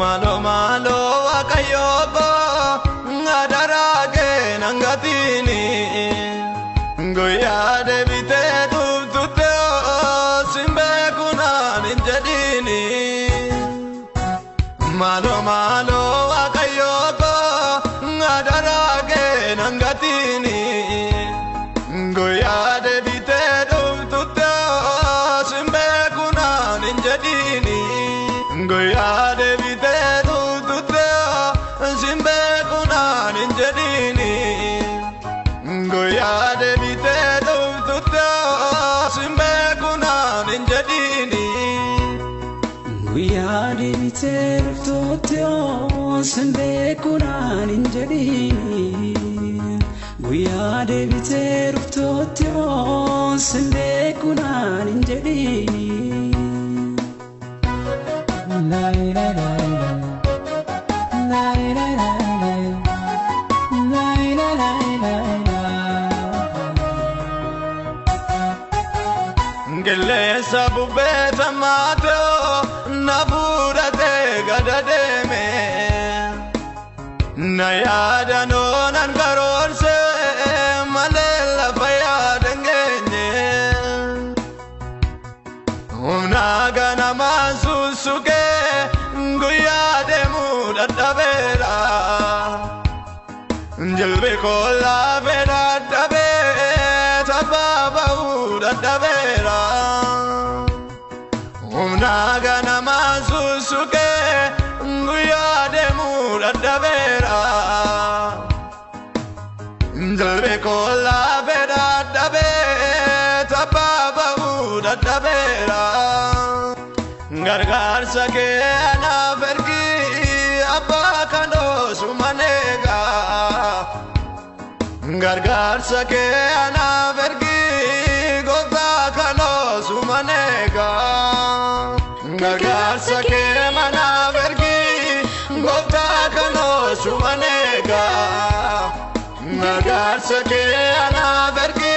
Malo malo Waaqayyo koo adaraa kee nan gatini. Guyyaa deebitee dhuftutti sin beeku naan hin jedhini. Malo malo Waaqayyo koo adaraa kee nan gatini. Guyyaa deebitee dhuftutti sin beeku naan hin jedhini. Guyyaa deebitee dhuftutti sin beeku naan hin jedhini. Guyyaa deebitee dhuftutti sin beeku naan hin jedhini. Guyyaa deebitee dhuftutti sin beeku naan hin jedhini. Guyyaa deebitee dhuftutti sin beeku naan hin jedhini. La la la la. La la la la. La la la la. Qilleensa bubbee sammaatoo na fuudhatee gada deeme. Na yaadanoo nan karoorse malee lafa yaada hin geenye. Humna ganamaan sussukee guyyaa deemuu dadhabeera. Jilbi koo laafee dadhabee tabbaa ba'uu dadhabeera. Humna ganamaan sussukee guyyaa deemuu dadhabeera. Jilbi koo laafee dadhabee tabbaa ba'uu dadhabeera. Gargaarsa kee anaaf ergi abbaa kan oosuma eegaa. Gargaarsa kee anaaf ergi gooftaa kan oosuma eegaa. Gargaarsa kee manaaf ergi gooftaa kan oosuma eegaa. Gargaarsa kee anaaf ergi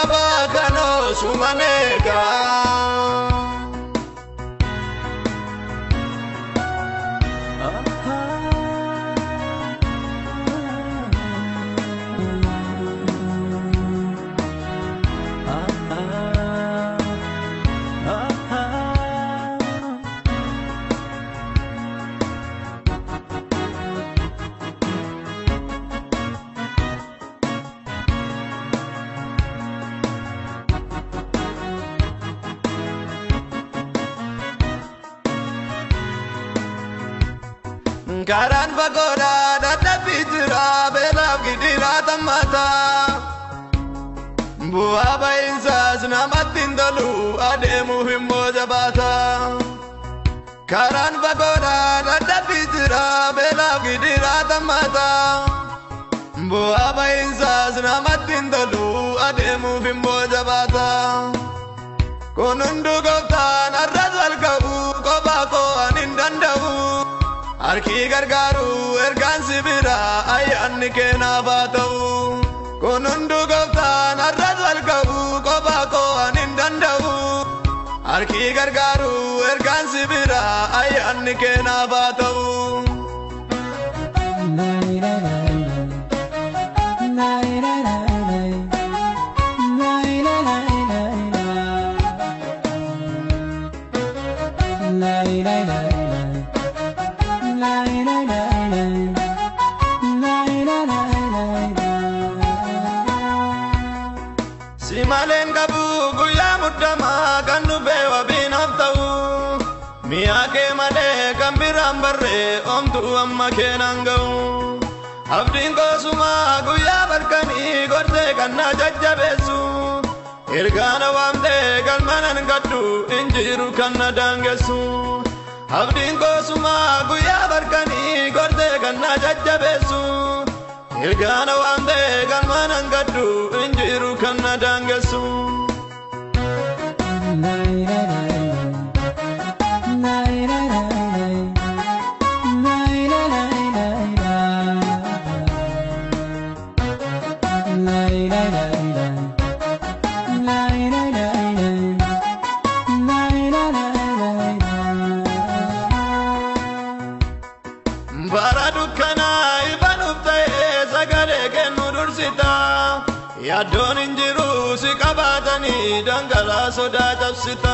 abbaa kan oosuma eegaa. Karaan fagoodhaa dadhabbii jira beelaaf gidiraa tammata. Bu'aa ba'iinsaas namatti hin tolu adeemuuf immoo jabaata. Karaan fagoodhaa dadhabbii jira beelaaf gidiraa tammata. Bu'aa ba'iinsaas namatti hin tolu adeemuuf immoo jabaata. Kun hunduu gooftaan har'as wal qabu kophaa koo ani hin danda'u. Harki gargaaru ergaan si bira ayyaanni keenaaf haa ta'u. Kun hunduu gooftaan har'as wal qabu kophaa koo ani hin danda'u. Harki gargaaru ergaan si bira ayyaanni keenaaf haa ta'u. La la la la. La la la la. La la la la. La la la la. La la la la. La la la la. Si maleen qabu guyyaa muddamaa kan dhufee wabiinaaf ta'u. Mi'a kee malee kan biraan barree omtuu amma keenan ga'u. Abdiin koosumaa guyyaa barkanii gorsee kan na jajjabeessu. Ergaana waamtee galma nan gaddu hin jiru kan na daangessu. Abdiin koosumaa guyyaa barkanii gorsee kan na jajjabeessu. Ergaana waamtee galma nan gaddu hin jiru kan na daangessu. La la la la. La la la la. La la la la. La la la la. La la la la. La la la la. Yaaddoon hin jiru si qabaatanii dhangalaa sodaa cabsita.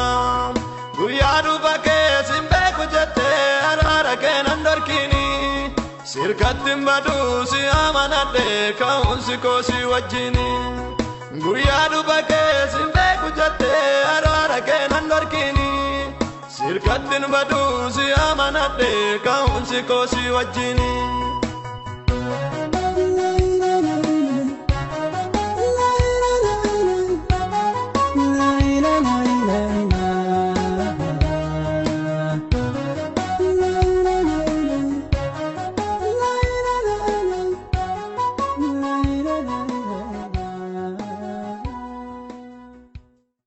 Guyyaa dhufa kee sin beeku jettee araara kee nan dhorkini. Sirkatti hin badu si amanadhe ka'umsi koo si wajjini. Guyyaa dhufa kee sin beeku jettee araara kee nan dhorkini. Sirkatti hin badu si amanadhe ka'umsi koo si wajjini.